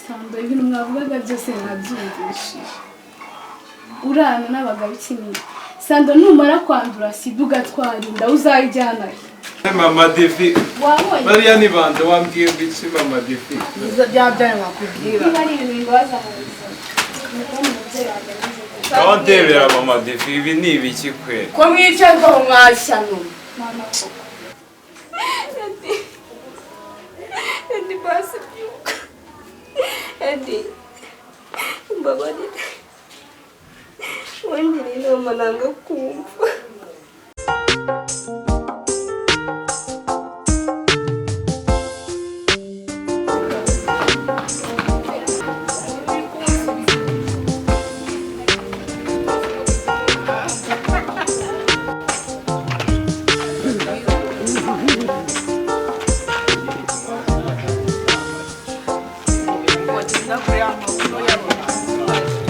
Sando, ibintu mwavugaga byose nabyumvishije. Urana n'abagabo ikinini. Sando, numara kwandura sida ugatwara inda, uzayijyana he? Mama Divi. Wabonye? Bariya ni bande? Wambwiye ngo iki, mama Divi? Byiza bya byanyu bakubwira. Niba ari ibintu bimbabaza mu buzima ni ukubona umubyeyi wanjye ameze gutya. Aho ndebera, mama Divi, ibi ni ibiki kweri? Ko mwicarwa mu mwashyano. Mama koko. Edi, Edi, basi byuka. Edi, mbabarire. Wangiriye inama nanga kumva.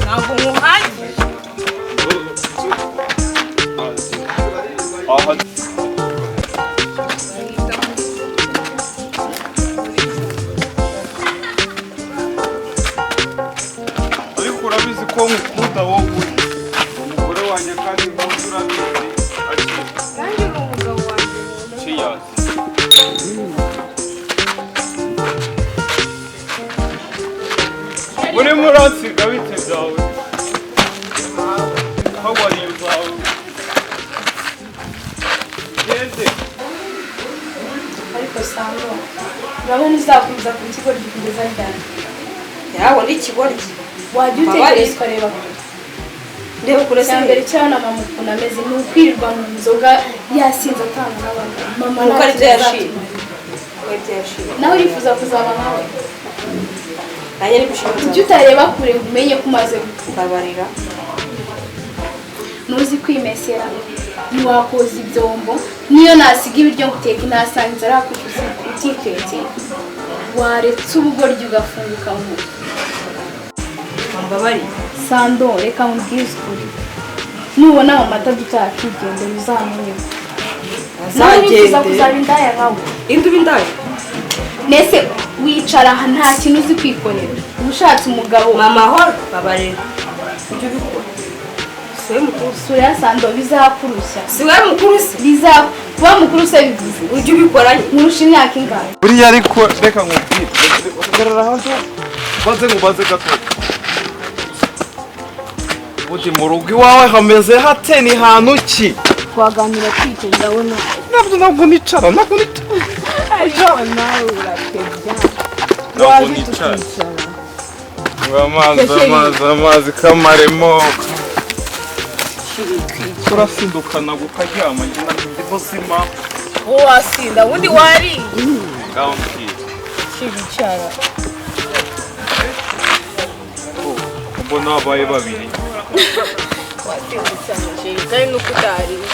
Ntabwo nkuhagije. Aha. Ariko urabizi ko nkukunda wowe, umugore wanjye, kandi nkunda, urabizi. Akira. Nanjye uri umugabo wanjye nkunda. Cheers. Urimo uransiga, bite byawe? How are you zawe? Gende. Ariko Sando, urabona uzakomeza ku kigoryi kugeza ryari? Yawe ni ikigoryi. Wajya utekereza ukareba kure. Ndeba kure se? Icya mbere cyabona mama ukuntu ameze ni ukwirirwa mu nzoga, yasinze, atanga n'abagabo. Mama Nuko nta aribyo kintu yashimye. azatumarira. Nuko aribyo yashimye. Nawe urifuza kuzaba nkawe? Nanjye ni gushima. Ujye utareba kure ngo umenye ko umaze gukura. Mbabarira. Ntuzi kwimesera, ntiwakoza ibyombo. Niyo nasiga ibiryo ngo uteke, ntasanga inzara yakwishyuza utitekeye. Waretse ubugoryi ugafunguka mu mutwe. Mbabarira. Sando, reka mubwize ukuri, nubona mama atadutaha akigendera, uzamenye nawe urifuza Azagende. kuzaba indaya nkawe. Indi uba indaya. Nese wicara aha nta kintu uzi kwikorera, uba ushatse umugabo? Mama horo, mbabarira. Ujye ubikora. Si wowe mukuru? Sura ya Sando, bizakurushya. Si wowe mukuru se? Bizakuba mukuru se bivuze? Ujye ubikora nyine. Nkurusha imyaka ingahe? Buriya ariko reka nkubwire, hagarara hanze maze nkubaze gato. Ubundi mu rugo iwawe hameze hate? Ni hantu ki? Twaganira twicaye, ndabona. Ntabwo nicara, ntabwo nicara. Ariko nawe uratebya. Ntabwo Waje nicara. tukicara. Ngo amazi, amazi, amazi kamaremo. Turasindukana ukaryama, njye ntabwo ndi muzima. Wowe wasinda, ubundi wariye. Ngaho mbwira. Kibicara. Mbona habaye babiri. Wasinze cyane, chéri, kandi nuko utariye,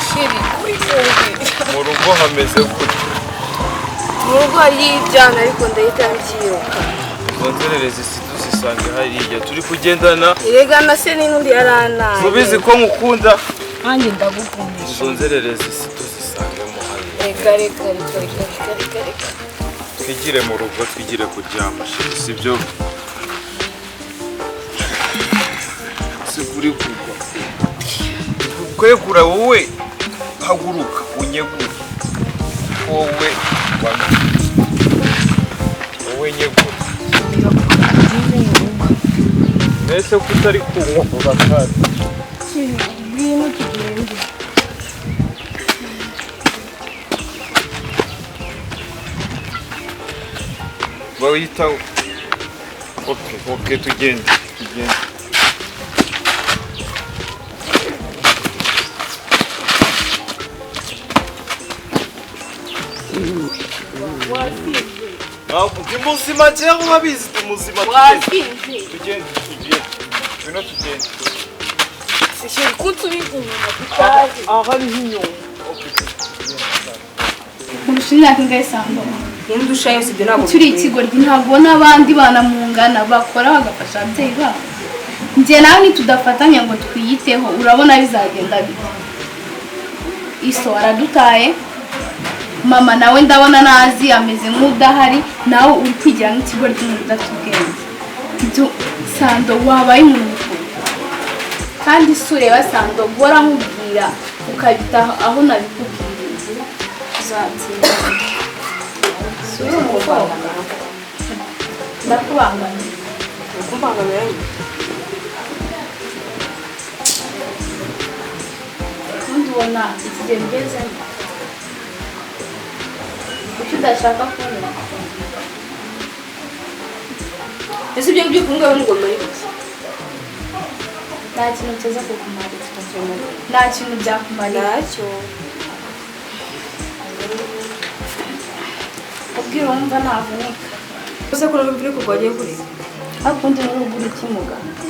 chéri, uri kumvira. Mu rugo hameze gute? Mu rugo hariyo ibyana, ariko ndahita mbyiruka. Izo nzererezi tuzisange hariya turi kugendana. Erega na se n'undi yaranaye. Subizi ko nkukunda. Nanjye ndagukunda. Izo nzererezi tuzisangemo hariya. Reka, reka, reka, reka, reka, reka, reka. Twigire mu rugo, twigire kuryama, chéri, sibyo? Si kuri kugwa kwegura wowe, haguruka unyegure wowe, wowe nyegure. Mbese ko utari kunywa kandi? Ngwino tugende. Bawita. Okay, tugende, tugende. Ntabwo ndi muzima cyangwa urabizi, ndi muzima, tugende. Wasinze. Tugende, tugende, ngwino tugende. Chéri, kunsubiza inyuma tutazi. Aha niho inyuma. Nkurusha imyaka ingahe, Sando? Indusha yose, ibyo ntabwo Turi bikwiye. ikigoryi, ntabwo n'abandi bana mungana bakora bagafasha ababyeyi babo. Njye nawe nitudafatanya ngo twiyiteho, urabona bizagenda bite? Iso aradutaye. Mama nawe ndabona nazi ameze nk'udahari, nawe uri kwigira nk'ikigo ry'umuntu udafite ubwenge. Ibyo Sando wabaye umuntu mukuru. Kandi si ureba Sando guhora nkubwira ukabita aho nabikubwiriye. Uzatsinda. Si uri umukobwa. Ndakubangamira. Kumbangamira. Ubundi ubona ikigero ugezemo. Kuki udashaka kunywa? Ese ibyo ngibyo kumwe n'ugomba ari iki? Nta kintu kiza kukumarira. Nta kintu byakumarira. Ntacyo. Ubwira wumva navunika. Ese ko imvura iri kugwa agiye kureka? Ariko ubundi n'urugo uri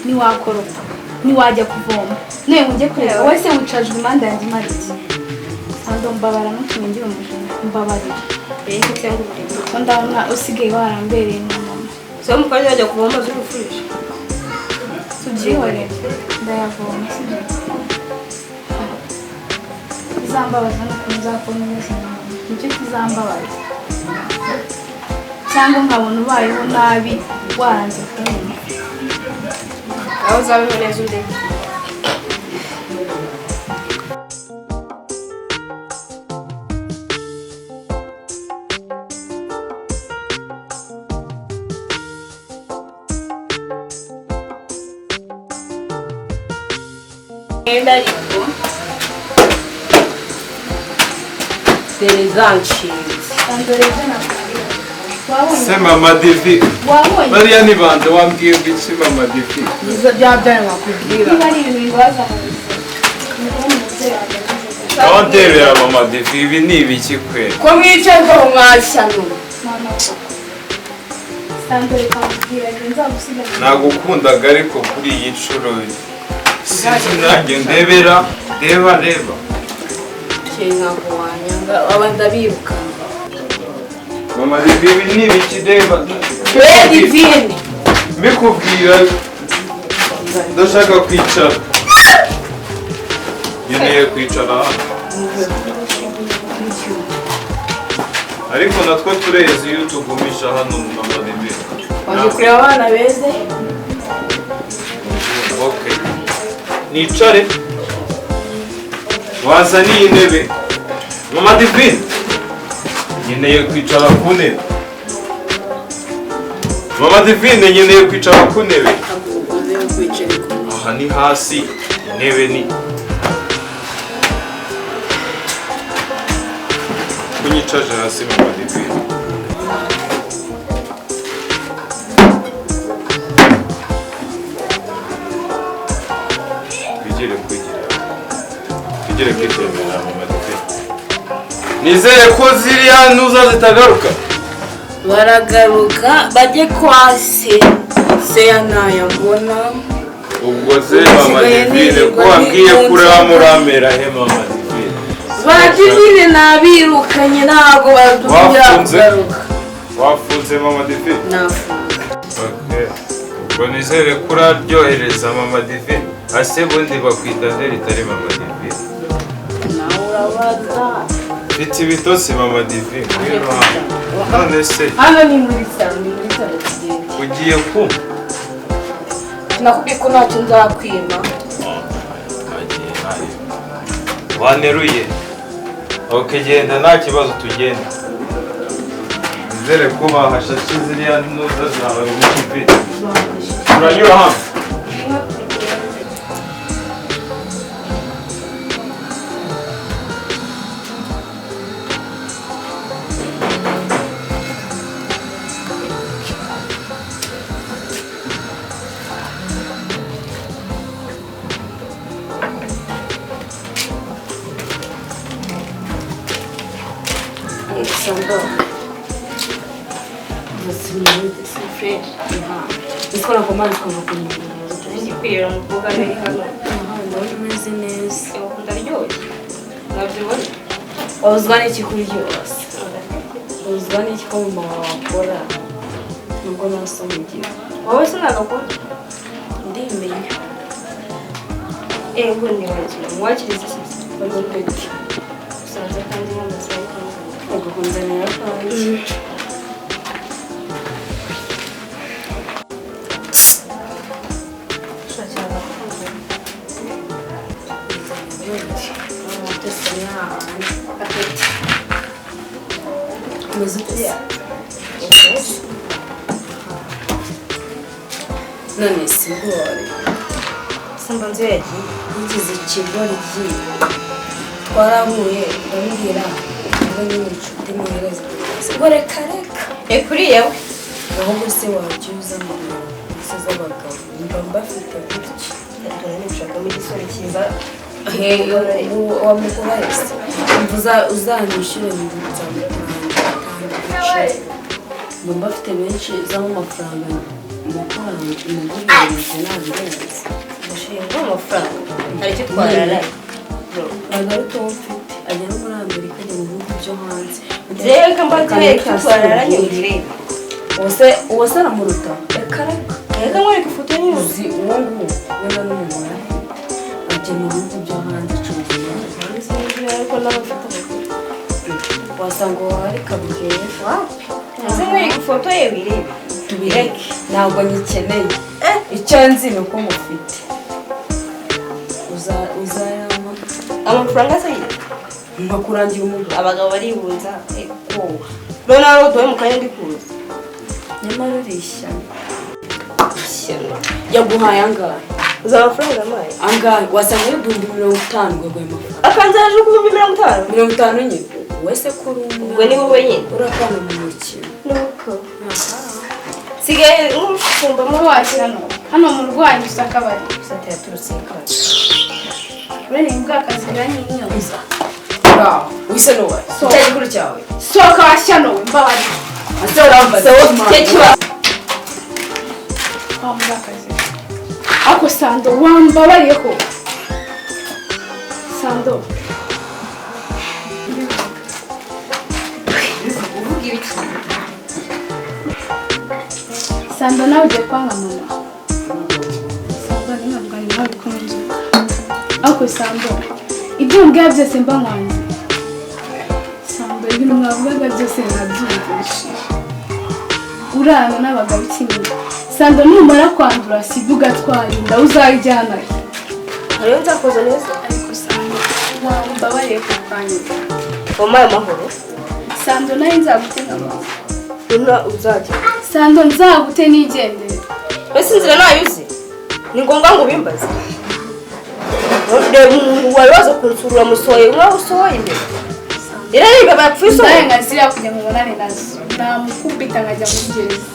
ntiwakoropa, ntiwajya kuvoma. None ngo ujye kureba wowe se wicajwe impande yanjye imara iki? Sando mbabara ntutume ngira umujinya, mbabarira. Kuko ndabona usigaye warambereye nka mama. Se mu kanya wajya kuvoma amazi y'urufurisha? Tubyihorere, ndayavoma sibyo? Izambabaza n'ukuntu nzakubona umeze nka mama, nicyo kizambabaza. Cyangwa nkabona ubayeho nabi waranze kunyuma. Aho uzabeho neza undebe. Se mama Divi, bariya ni bande wambwiye ngo iki mama Divi? Niba ari ibintu bibaza mu buzima, ni kubona umubyeyi wawe. Aho ndebera mama Divi, ibi ni ibiki kwe? Ko mwicaye ngo mwashyano. Mama koko. Sando reka nkubwire, nzagusiga. Nagukundaga ariko kuri iyi nshuro sinzi nanjye ndebera, reba reba. Ntabwo wanyanga, aba ndabiruka. Mama Divi, ibi ni ibiki reba? We Divine. Mbikubwira ndashaka kwicara. Nkeneye kwicara hano. Ariko natwo turezi iyo tugumisha hano mama Divi. Waje kureba abana beze? Okay. Nicare. Wazaniye intebe. Mama Divine. Nkeneye kwicara ku ntebe. Mama Divine nkeneye kwicara ku ntebe. Aha ni hasi, intebe ni. Kunyicaje hasi mama Divine. Twigire kwigira. Twigire kwitembera mama Divine. Nizere ko ziriya ntuza zitagaruka. Baragaruka bajye kwa se. Se yanayabona. Ubwo se mama Divine ko wabwiye kureba muramera he mama Divine? Ba Divine nabirukanye ntabwo badukira kugaruka. Wafunze mama Divine? Nafunze. Okay. Ubwo nizere ko uraryohereza mama Divine. Ase bundi bakwita nde ritari mama Divine? Nawe urabaza. Mfite ibitotsi mama Divine. None se hano ni muri salo, ni muri salo tugenda. Ugiye ku? Nakubwiye ko ntacyo nzakwima. Waneruye. Okay, genda nta kibazo tugenda. Nizere ko bahashashe ziriya ntuza zawe mu kivi. Turanyura hano. Sando. Niko nakomanga ukamva Ugiye umukobwa ari hano. Ndabona umeze neza. Ndaryoshye. Nabyo Wabuzwa n'iki kuryoshya? Wabuzwa n'iki ko mama wawe akora? Nubwo nta ugira. Wowe se ntabwo Ndimenya. Ego ni wagira mwakiriza Bon appétit. Usanze kandi n'amasaha Ego Kunzanira kanjye. Umeze ute se? None si bwore. Samba nzi yagiye. Yigize ikigoryi. Twarahuye ndamubwira ngo nyine inshuti muhereze. Ngo reka reka. Ekuriye we. Ahubwo se wajya uza mu nzu z'abagabo mba mbafite gutya. Dore nibishakamo igisore cyiza. Wamukura ese? Uzanyishyure nzamukuranga. Mba mbafite benshi uzamo amafaranga muguhereze nabirenze. Ndashinga amafaranga. Hari icyo twararanye. Ntabwo ari uwo mfite. Ajya no muri Amerika, ajya mu bihugu byo hanze. Reka mbanze wereke icyo twararanye ubirebe. Uwo se aramuruta? Reka reka. Reka nkwereke ifoto nyine. Uzi uwo nguwo wenda n'umugore afite. Ajya mu bihugu byo hanze acuruza imyenda. Ariko nawe ufite abagore. Wasanga uwo ari kabugera. Wapi? Nze nkwereke ifoto ye wirebe. Tubireke. Ntabwo nyikeneye. Icyo nzi ni uko mufite. Uzayama. Amafaranga se nkakurangira umugabo. Abagabo baribunza. Eko. None ari uduhe mu kanya ndi kuza. Nyamara uri ishyano. Ishyano. Yaguhaye angahe? Uzi amafaranga amaye? Angahe? Wasanga ari 50,000 ngo aguhe amafaranga. Akanze yaje ku 50,000? 50 nyine. Wese kuri umwe. Ubwo ni wowe nyine. Urakana mu mukino. Nuko. Sigaye nk'umushumba Mu washyano. Hano mu rwanyu gusa akabari. Gusa yaturutse kare. Urene imbwa akazigira n'inyoza. Ngaho, wise nuwe. Cyari gikuru cyawe. Sohoka washyano mbabarira. Ase urambaza. Cyo Wa mbwakazi. Ako Sando wambabariye ko. Sando. Uvuga ibiki? Sando nawe ugiye kwanga mama. Sando ntabwo ari nawe kunywa. Ako Sando, ibyo umbwira byose mba nkwanze. Sando, ibintu mwavugaga byose nabyumvise. Urana n'abagabo ikinini. Sando numara kwandura sida ugatwara inda uzayijyana he? Hariyo nzakoza neza. Ariko Sando, wambabariye ku kanya. Wampaye amahoro. Sando nawe nzagute nka mama. Una uzajya. Sando nzagute nigendere. Ese inzira nayo uzi? Ni ngombwa ngo ubimbaze. Reba umuntu wari waza kunsura uramusohoye nkaho usohoye imbere. Iraribwa bapfuye usohoye. Ndaye nkazira kujya mu bonane nazo. Namukubita nkajya muri gereza.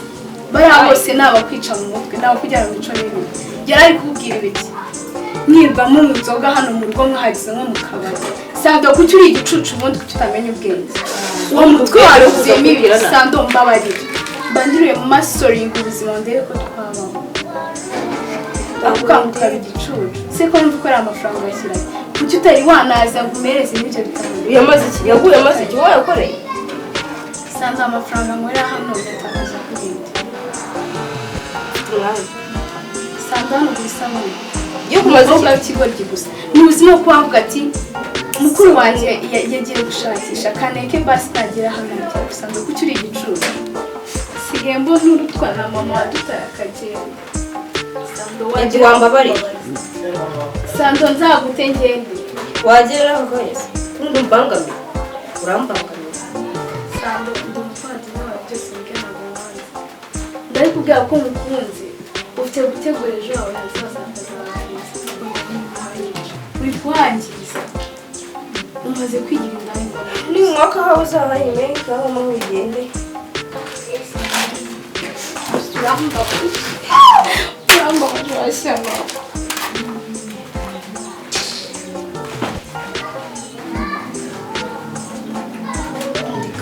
Bariya bose ni abakwica mu mutwe, ni abakujyana mu mico mibi. Yari ari kukubwira ibiki? Mwirwa munywa inzoga hano mu rugo mwahagize nko mu kabari. Sando kuki uri igicucu ubundi kuki utamenya ubwenge? Uwo mutwe wawe wuzuyemo ibintu. Sando mbabarira. Mba ndiriwe mu masoringa ubuzima ndebe ko twabaho. Akukanguka igicucu. Se ko numva ukorera amafaranga uyashyirayo. Kuki utari wanaza ngo umereze n'ibyo bitabo? Yamaze iki? Yaguye amaze iki? Wowe yakoreye? Sando amafaranga nkorera hano uyatakaza kuri nde? Umwanya. Sando hano kuri isabune. Iyo kumaze Umukobwa w'ikigoryi gusa. Ni ubuzima bwo kuba ati mukuru wanjye yagiye gushakisha kaneke basi nagera hano njya. Sando kuki uri igicucu? Sigaye mbona urutwa na mama wadutaye akagenda. Sando Yagiye wambabariye. Sando nzagute ngende. Wagera aho kanya se. Tundi umbangamiye. Urambangamiye. Sando ndi umuvandimwe wawe byose mbwe ntabwo nkanze. Ndabikubwira ko mukunzi ufite gutegura ejo hawe hazaza hakazaba heza. Uri kuhangiza. Umaze kwigira indaya ingana. Ni mwaka aho uzaba imenka aho maho ugende. Urambabaje. Urambabaje washyano.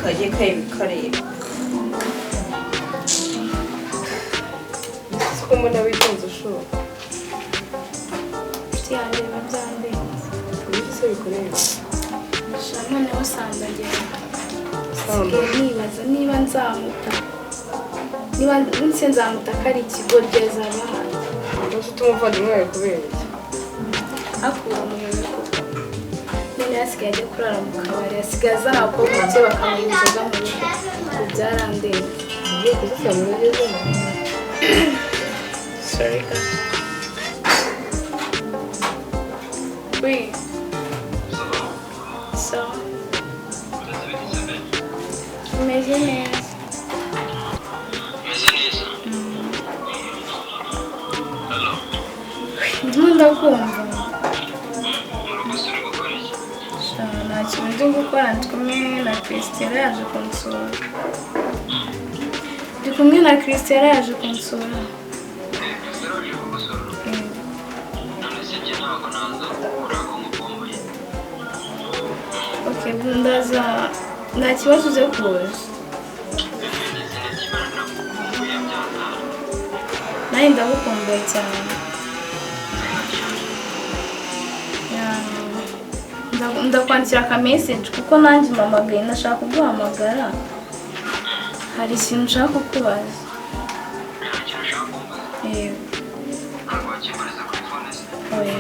Kagiye kareba. Siko mbona witonze ushobora. Inshuti yanjye biba byandenze. Ibiki se bikureba? Sha noneho Sando agenda. Nsigaye nibaza niba nzamuta. Niba nse nzamuta ko ari ikigoryi azaba ahari. Uzi utuma umuvandimwe wawe kubera iki? Akura umuyobe koko. None Noneho asigaye ajya kurara mu kabari, asigaye azana abakobwa bake bakanywa inzoga mu rugo. Ubu byarandenze. Ugiye kuzisaba urugezemo. Sorry. Oui. So. Umeze neza. Umeze neza. Hello. Ndimo ndakumva. Mu rugo se uri gukora iki? Sha, nta kintu ndi gukora, ndi kumwe na Christella yaje kunsura. Ndi kumwe na Christella yaje kunsura. Christella uje kugusura? None se njye ntabwo naza kukura ko ngukumbuye. Okay, ndaza, nta kibazo uze kuza. Izina ry'Imana ndagukumbuye byatari. Nanjye ndagukumbuye cyane. Ndakwandikira aka message kuko nanjye mpamagaye ndashaka kuguhamagara. Hari ikintu nshaka kukubaza. Hari ikintu ushaka kumbaza? Yego. Ntabwo wakimbariza kuri phone se? Oya.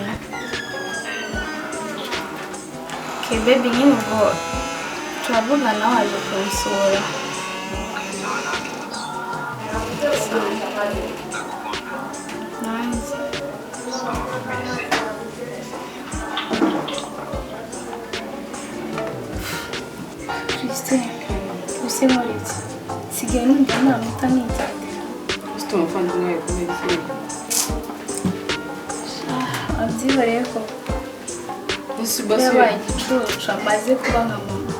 Okay, baby, nyine ubwo turavugana waje kunsura. Sawa, nta kibazo. Sawa. Ndagukunda. Nanjye. Sawa, merci. Christine, use nkora iki? Nsigaye numva namuta nigendera. Ufite umuvandimwe wawe kubera iki? Abyihoreye ko Ese basi yabaye igicucu, amaze kuba nka mama.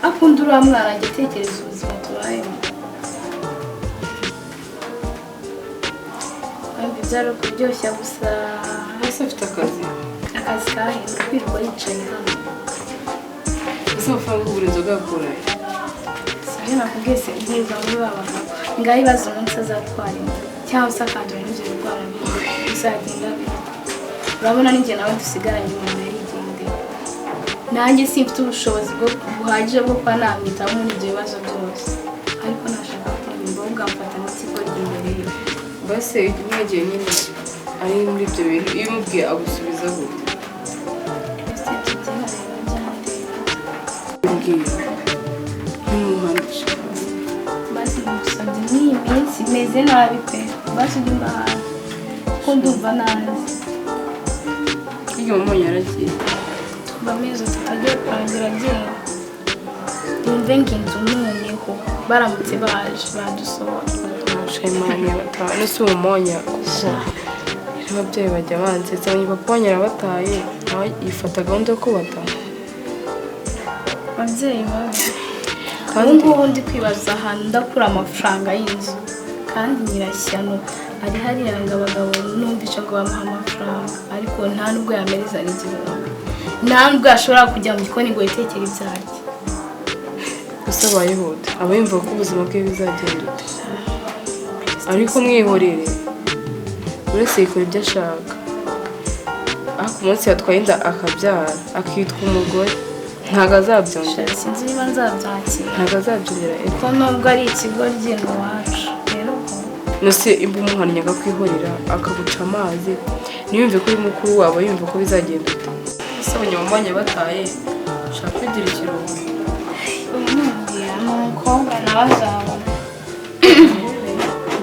Akunda uriya mwana ajya atekereza ubuzima tubayemo. Kandi byari ukuryoshya gusa. Ese afite akazi? Akazi kahenze, kwirirwa yicaye hano. Ese amafaranga yo kugura inzoga yakura he? Sibyo nakubwiye se, nkirirwa muri ba bagabo. Ngaho ibaze umunsi azatwara inda cyangwa se akandura n'ibyo birwara bindi, bizagenda bite? Urabona ninjye nawe dusigaranye, umuntu yarigendeye. Nanjye simfite ubushobozi buhagije bwo kuba namwitaho muri ibyo bibazo byose. Ariko nashaka kumva ugamfata nk'ikigoryi imbere ye. Basi umwegeye nyine ari muri ibyo bintu, iyo umubwiye agusubiza gute? Christine, tubyihorere byandenze. Mbwira. Ntumuhanishe. Basi ndagusabye, n'iyi minsi meze nabi pe, basi ujye umba hafi kuko ndumva nazi. Hirya mama yaragiye. Tuva amezi 3 agiye kurangira agiye. Yumve ngo inzu noneho baramutse baje badusohora. Imana yabataye. Nese uwo mumonya kuko ababyeyi bajya bansetsa, abonye papa wanyu arabataye, nawe yifata gahunda yo kubataha. Ababyeyi babi. Kandi Ubu ngubu ndi kwibaza ahantu ndakura amafaranga y'inzu, kandi nyirashyano ari hariya ngo abagabo numvisha ngo bamuha amafaranga, ariko nta nubwo yamereza n'igihumbi, nta nubwo yashobora kujya mu gikoni ngo yitekere ibyo arya. Gusa abayeho aba yumva ko ubuzima bwe bizagenda ute, ariko mwihorere uretse yikora ibyo ashaka. Ariko umunsi yatwaye inda akabyara akitwa umugore, ntabwo azabyongera. Sinzi niba nzabyakira. Ntabwo azabyongera. Kuko nubwo ari ikigoryi ni uwacu rero ubwo. Nose imba umuhannye akakwihorera akaguca amazi, ntiyumve ko uri mukuru waba yumva ko bizagenda ute. Ese abanyamubanye bataye ushaka kwigira ikiruhuko. Umubwira ni umukobwa nawe azabona.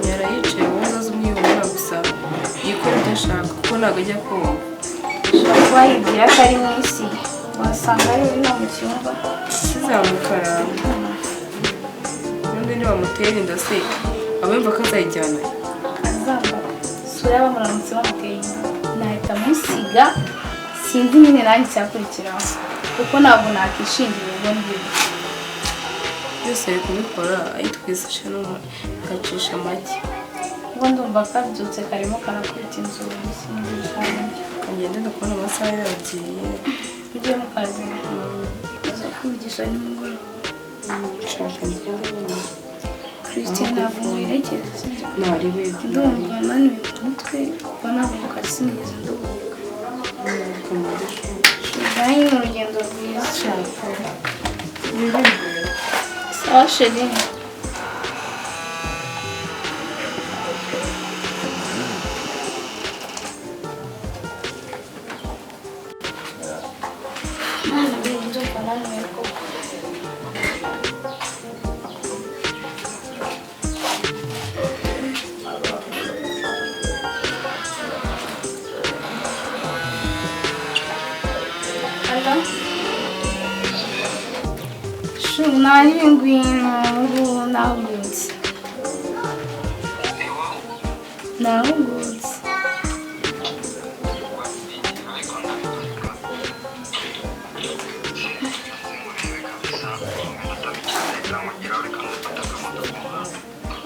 Yara yicaye wowe uzaze umwihorera gusa yikora ibyo ashaka kuko ntabwo ajya kumva. Ashobora kuba yibwira ko ari mu isi, wasanga ari uri no mu cyumba. Kizamukaranga ubundi nibamutera inda se aba yumva ko azayijyana. Azambara sura y'abamuramutse bamuteye inda nahita amusiga, sinzi nyine nanjye icyakurikiraho kuko ntabwo nakishingira urugo ndimo. Byose ari kubikora ayitwisashe n'agacisha make. Ubwo ndumva kabyutse karimo karakubita inzugi, sinzi ibyanjye. Kagende ndakubona amasaha yagiye. Ujye mu kazi, uza kuvugisha nimugoroba. Nshaka ngende nyine. Christine, ntabwo muherekeza, sibyo? Ntariwe. Ndumva naniwe ku mutwe kuva nava mu kazi sinigeze nduhuka. Nanjye ni urugendo rwiza. Sawa chérie. Namwe koko. Hello? Shu nari ngwino ubu nahugutse. Nahugutse.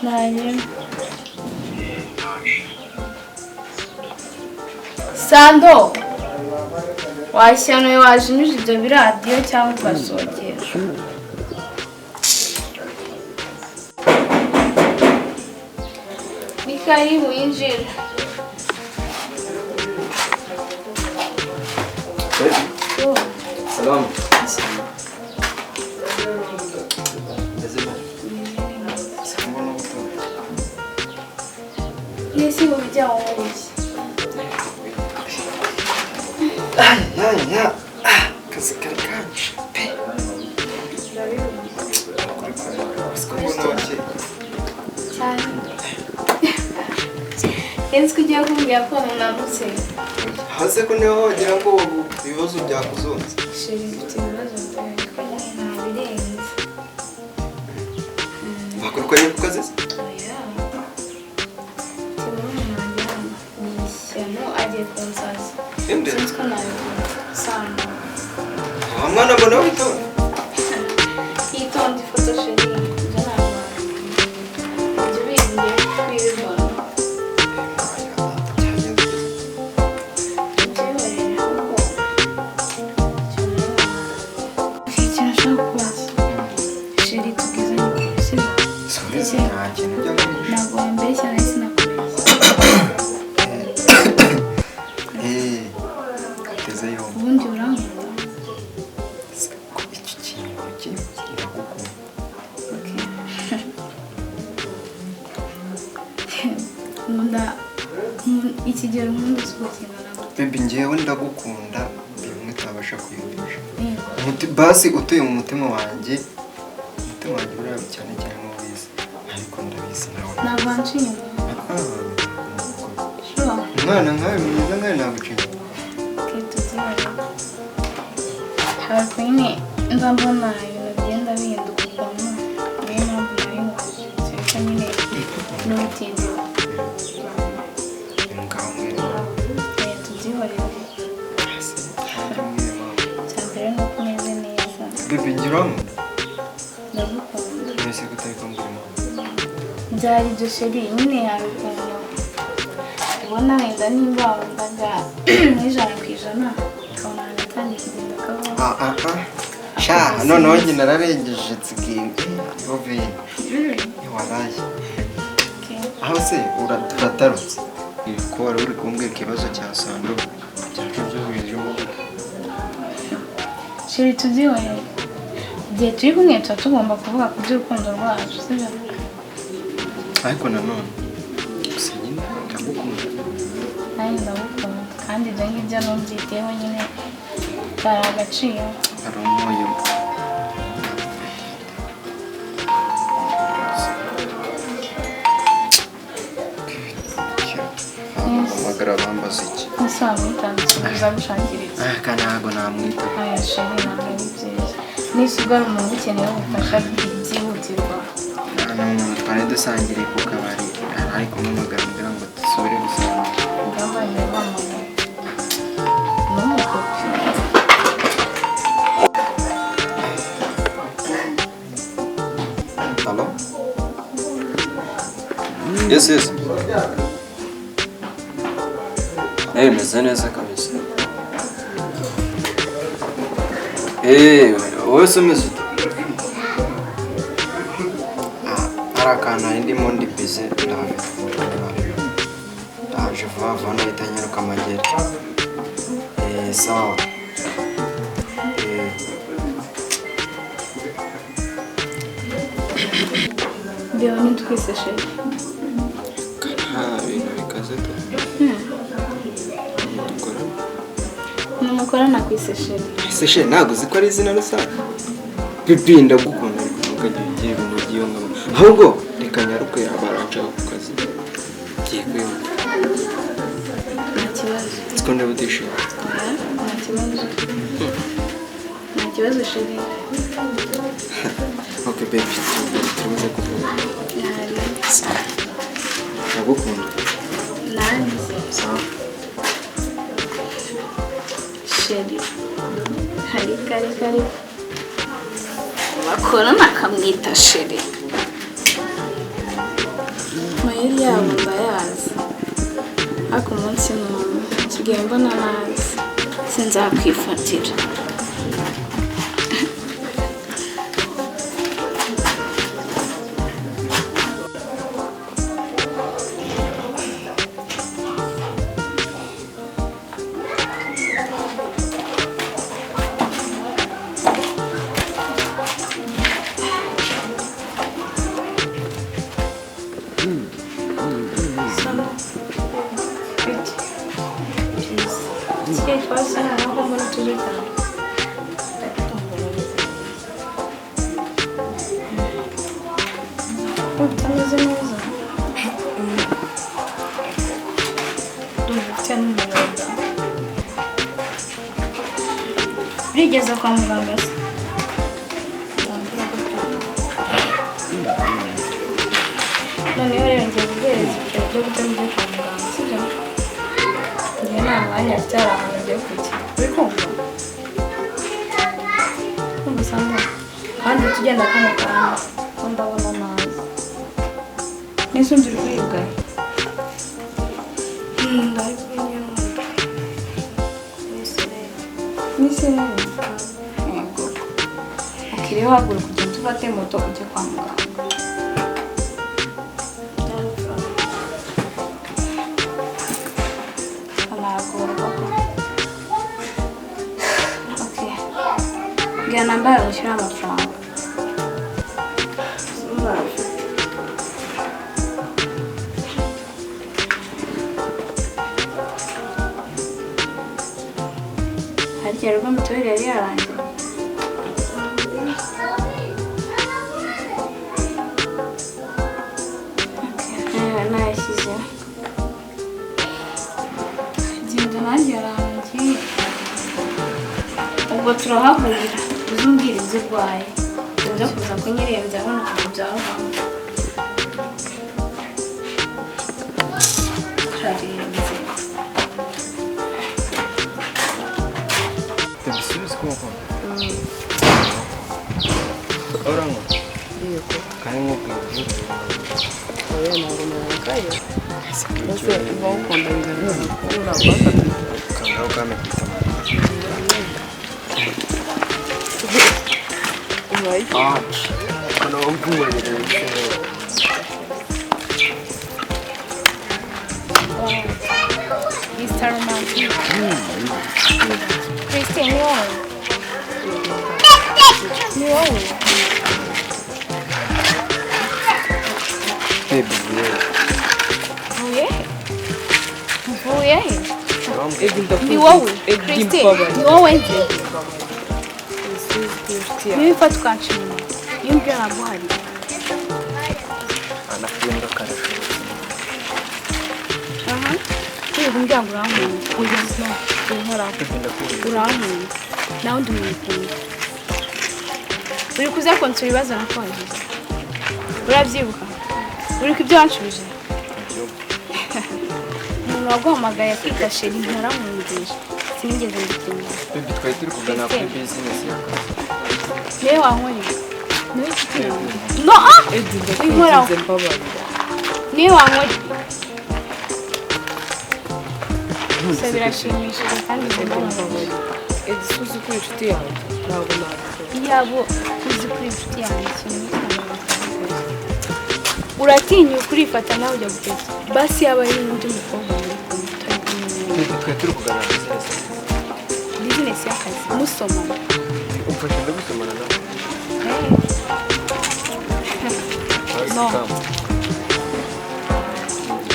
Nari. Sando! Washyano wajimije ibyo biradiyo cyangwa ugasogera. Ni karibu yinjira. Salamu. Nisi ubijya wowe. Ya, kazi kari kanje pe. Cyane. Nzi ko ugiye kumbwira ko unanutse. Hase ko niho wagira ngo ibibazo byakuzonze. Sheri mfite ibibazo ariko nyine ntabirenze. Bakurukanye ku kazi se? Oya. Murumuna wanjye hano ni ishyano agiye kunsaza. Sinzi ko nabikora. Sando. Wa mwana mbona witonda? Yitonda ifoto sheri. Ibyo ntabwo. Ibyo bindi ngiye kubibona. Ntabwo wambeshya nahise sinakubeshya. Ubundi urankunda? Iki kintu ndagukunda. Nkunda ikigero nkunda si gukina. Baby njyewe ndagukunda bimwe utabasha kwiyumvisha. Basi utuye mu mutima wanjye, umutima wanjye uraba cyane cyane n'ubizi. Ariko ndabizi nawe. Ntabwo wanca inyuma. Umwana nkawe mwiza nkawe naguca inyuma. Ariko nyine nza mbona ibintu bigenda bihinduka ukuntu, niyo mpamvu nari nkubajije ariko nyine n'ubutindi. Tubyihorere. Icya mbere ni uko umeze neza. Baby njye urankunda? Ndagukunda. Mbese ko utari kumbwira impamvu? Byari ibyo sheri nyine hari ukuntu ubona wenda nimba wumvaga 100% ukabona hagatangiye kugenda kavaho. Sha noneho njye nararengeje nsigaye oven ntiwaraye. Aho se uratarutse ko wari uri kumbwira ikibazo cya Sando byacu byo bijemo. Sheri tubyihorere. Igihe turi kumwe tuba tugomba kuvuga ku by'urukundo rwacu, sibyo? Ariko nanone gusa nyine ndagukunda. Nanjye ndagukunda kandi ibyo ngibyo numbyiteho nyine byari agaciro. Hari umuyo. Hamagara bambaza iki? Ese wamwitanze uzagushakira iki? Aka ntago namwita. Aya sheri ntabwo ari byiza. Nise ubwo ari umuntu ukeneye ubufasha byihutirwa. Ni umuntu twari dusangiriye ku kabari ari kumuhamagara kugira ngo dusubire gusangira. Ingamba irabahamagara. N'umukopi. Hello? Yes, yes. Hey, meze neza kabisa. Wowe se umeze ute? Hari akantu nari ndimo ndi busy ndaje. Ndaje vuba vuba ndahita nyaruka amagere. Sawa. Mbeba ntitwise sheri. Nta bintu bikaze pe. Dukora. Ni Mukorana ku isesheri. Ese ntabwo uzi ko ari izina rusange? Bibi ndagukunda ariko ntukajye ugira ibintu byiyongamo. Ahubwo reka nyaruke abaranshaka ku kazi. Ngiye kwihuta. Nta kibazo. Siko ndabutishimye. Nta kibazo. Nta kibazo chérie. Okay baby, turuze kuvuga. Ndagukunda. Nanjye. Sawa. Chérie. Hari kare kare. Bakorana akamwita chérie. Mayeri yabo ndayazi. Ariko umunsi n'umwe nsigaye mbona nazi. Sinzakwifatira. Utameze neza. Ndumva ufite n'umuriro. Urigeze kwa muganga se? Noneho rero ngiye kuguhereza ibiceri byo guta ujye kwa muganga, sibyo? Ngiye nta mwanya mfite, hari ahantu ngiye kujya. Uri kumva? Kumva Sandra? Kandi tugenda kano kanya ko ndabona nabi. Nese uri kuribwa? Ndari yego. Ukiriho haguruka ugende ufate moto ujye kwa muganga. Okay. Ngira namba yawe ushyiraho amafaranga. Harya rwo mituweli yari yarangiye. Okay, nayashyizeho. Genda nanjye yarangiye. Ubwo turahahurira uzumbwira ibyo urwaye. Uza kuza kunyirenza hano ukuntu byavamo. Turarenze. Ndabisubiza ko ngukunda. Urankunda? Yego. Kandi nkubwira ibyo Oya ntabwo narakaye. Ese uba ukunda bigaragaza ko urabafata. Kangaho kame kwita Ubaye Ah, kana wamvuye. Mr. Romantic. Christine, ni wowe? Ni wowe? Baby, yeah. Mvuye he? Mvuye he? Ni Ni wowe? Christine, ni wowe nzi? Niba ufata ukanca inyuma, iyo mbyo naguhariye. Anakunda karashobotse. Aha. Wirirwa umbwira ngo urankunda. Oya, no, winkoraho. Urankunda. Nawe undi muntu ukunda. Uri kuza kunsura ibibazo nakubajije. Urabyibuka? Uri ku ibyo wanshubije? Umuntu waguhamagaye kwita chérie ntaramwumvisha. Sinigeze mbitinya. Baby, twari turi kugana kuri business y'akazi. Niwe wankoreye. Niwe nshuti yanjye. No, ah! Winkoraho. Niwe wankoreye. Gusa birashimishije kandi birababaje. Uzi ko inshuti yanjye ntabwo nabikora. Iyabo uzi ko inshuti yanjye ikintu uratinyuka urifata nawe ujya guteza. Basi yaba ari n'undi mukobwa muri kumwe utari kumwe n'uwo. Baby, twari turi kugana business. Business y'akazi musomana. Umfashe ndagusomana nawe. No.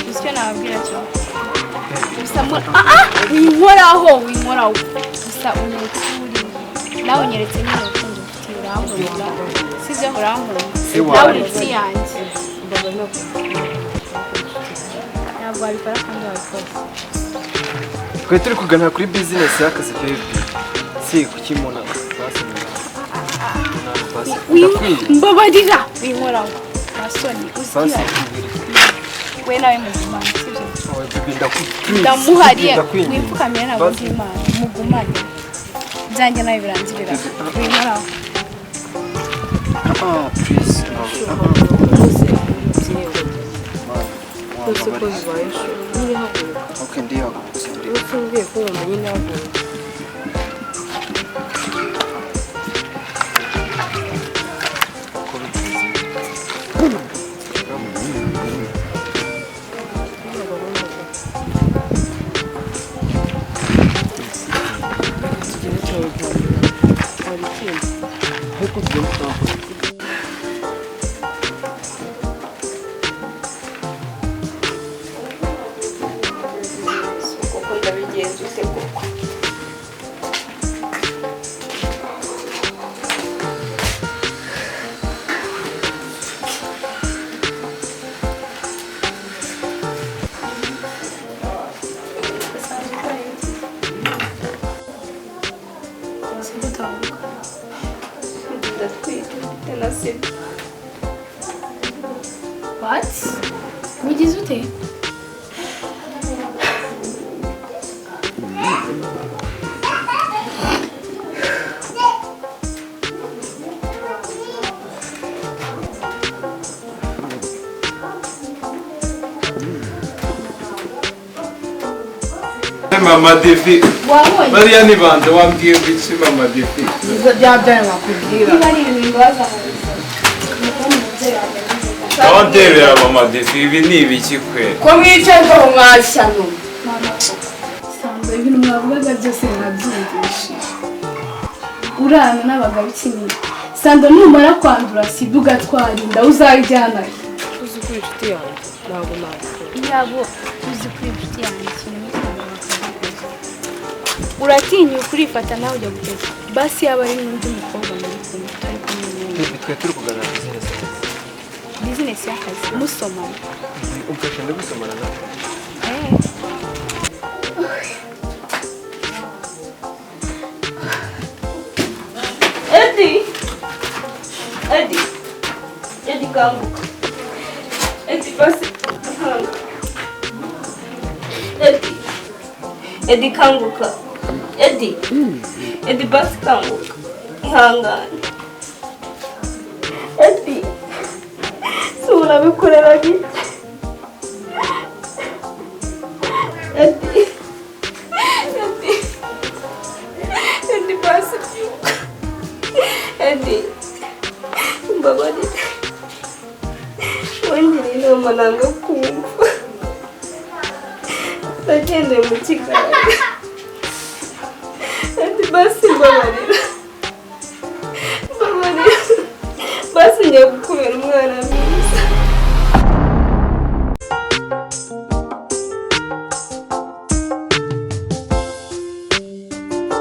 Uzi icyo nababwira cyo? Gusa winkoraho, winkoraho. Gusa unyeretse uwo uri, nawe unyeretse nyine urukundo ufitiye, urankunda, sibyo? Urankunda. Se Nawe uri wawe. inshuti yanjye. Ntabwo wabikora kandi wabikoze. Twari turi kuganira kuri business y'akazi, baby. Si kuki umuntu basi basi ndakwinginze. Mbabarira, winkoraho, nta soni. Basi Uzi we nawe mugumane, sibyo? Oh, baby, ndakwinginze. Ndamuhariye. Ndakwinginze. Wipfukamire, ntabwo Basi. ndi Imana. Mugumane, ibyanjye nawe birangirira. Winkoraho. Ah, please. No. Rwose rwose ko Wambabarira. bibaye shu nyine, haguruka. Okay, ndihagurutse. Uretse umbwiye ko wamenye, haguruka. Ko bigeze. Tugende turabiganira, wari ikindi. Ariko tugenda tutakora. Koko ndabigenza ute koko? Ndatwite, mfite na sida. What? Ugize ute? Mama Divi, Wabonye? bariya ni bande? Wambwiye ngo iki, Mama Divi? Ibyo byabyaye nakubwira. Niba ari ibintu bibaza mu buzima, ni ukubona umubyeyi wanjye ameze gutya. Aho ndebera, Mama Divi, ibi ni ibiki kwe? Ko mwicaye ngo mwashyano. Mama, Sandra, ibintu mwavugaga byose nabyumvishije. Urana n'abagabo ikinini. Sandra, numara kwandura sida ugatwara inda, uzayijyana he? Uzi ko uri inshuti yanjye, ntabwo nabikora. Iyabo uzi kuri inshuti yanjye, ikintu n'ikindi bakabikoze. Uratinyuka urifata nawe ujya guteza. Basi yaba ari n'undi mukobwa muri kumwe, utari kumwe n'undi. Baby, twari turi kuganira business. Business y'akazi musomana? Umfashe ndagusomana nawe. Eh. Eddie! Eddie! Eddie, kanguka! Eddie, basi hanga! Eddie! Eddie, kanguka! Eddie! Eddie, basi kanguka! Ihangane! Eddie! Si urabikorera iki? Eddie! Eddie! Eddie, basi byuka! Eddie, mbabarira. Wangiriye inama nanga kumva. Nagendeye mu kigare. Eddie, basi mbabarira. Mbabarira. Basi ngiye kukubera umwana mwiza.